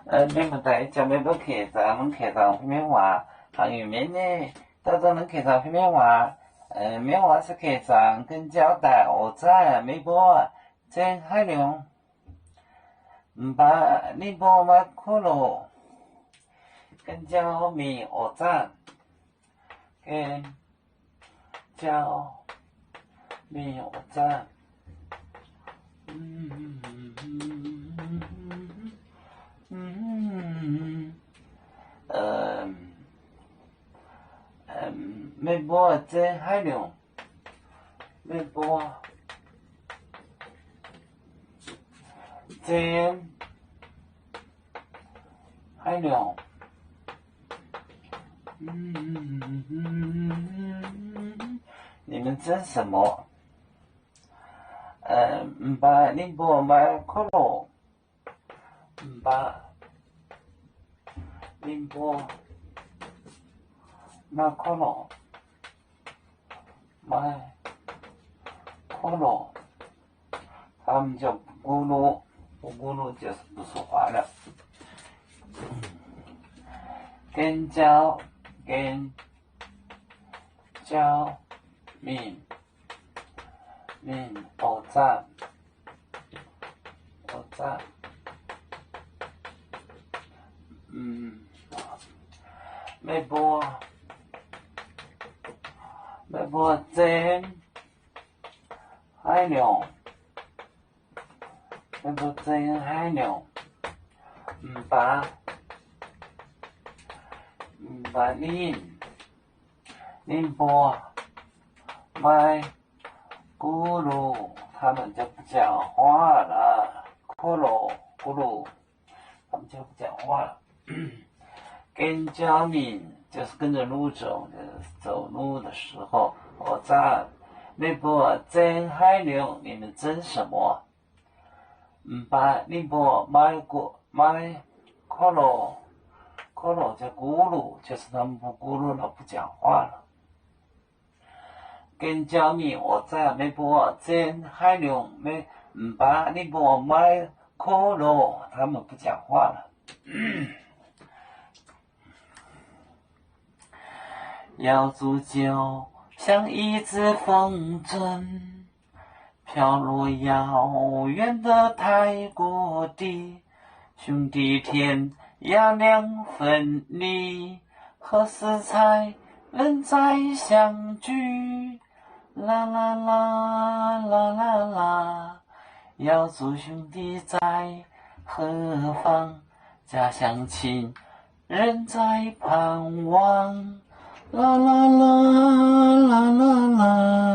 Mienh muoz-doic, ih zanc meih mbuo kengx zaangc, mienh kengx zaangc fai mienh waac, haaix nyungc mienh naaiv, dauh dauh mienh kengx zaangc fai mienh waac, mienh waac se kengx zaangc ga'njauv daaih oc zaah meih mbuo zeng haaix nyungc. Mv baac ninh mbuo maaih kuv loc, ga'njauv mingh oc zaah. Ga'njauv mingh oc zaah. Meih mbuo zeng haaix nyungc? Meih mbuo zeng haaix nyungc? Ninh mbuo zeng 什么? Mv baac ninh mbuo maaih kuv loc. Mv baac ninh mbuo maaih kuv loc, maaih kuv loc. 他们就咕噜，咕噜就是不说话了。Ga'njauv, ga'njauv mingh, mingh oc zaah, oc zaah. Meih mbuo, meih mbuo zeng haaix nyungc? Meih mbuo zeng haaix nyungc? Mv baac, mv baac ninh, ninh mbuo maaih kuv loc, 他们就不讲话了。骷髅，骷髅。 他们就不讲话了。跟着你，就是跟着路走的，走路的时候，oc zaah, meih mbuo zeng haaix nyungc, 你们争什么？ Mv baac ninh mbuo maaih gu-, maaih kuv loc, kuv loc 就咕噜，就是他们不咕噜了，不讲话了。 Ga'njauv mingh oc zaah, meih mbuo zeng haaix nyungc? Mv baac ninh mbuo maaih kuv loc, 他们不讲话了。 Yaauc zuqc ziouc 像一只风筝，飘落遥远的太古地，兄弟天涯两分离，何时才能再相聚？啦啦啦，啦啦啦， Yaauc zuqc 兄弟在何方，家乡亲人在盼望。啦啦啦，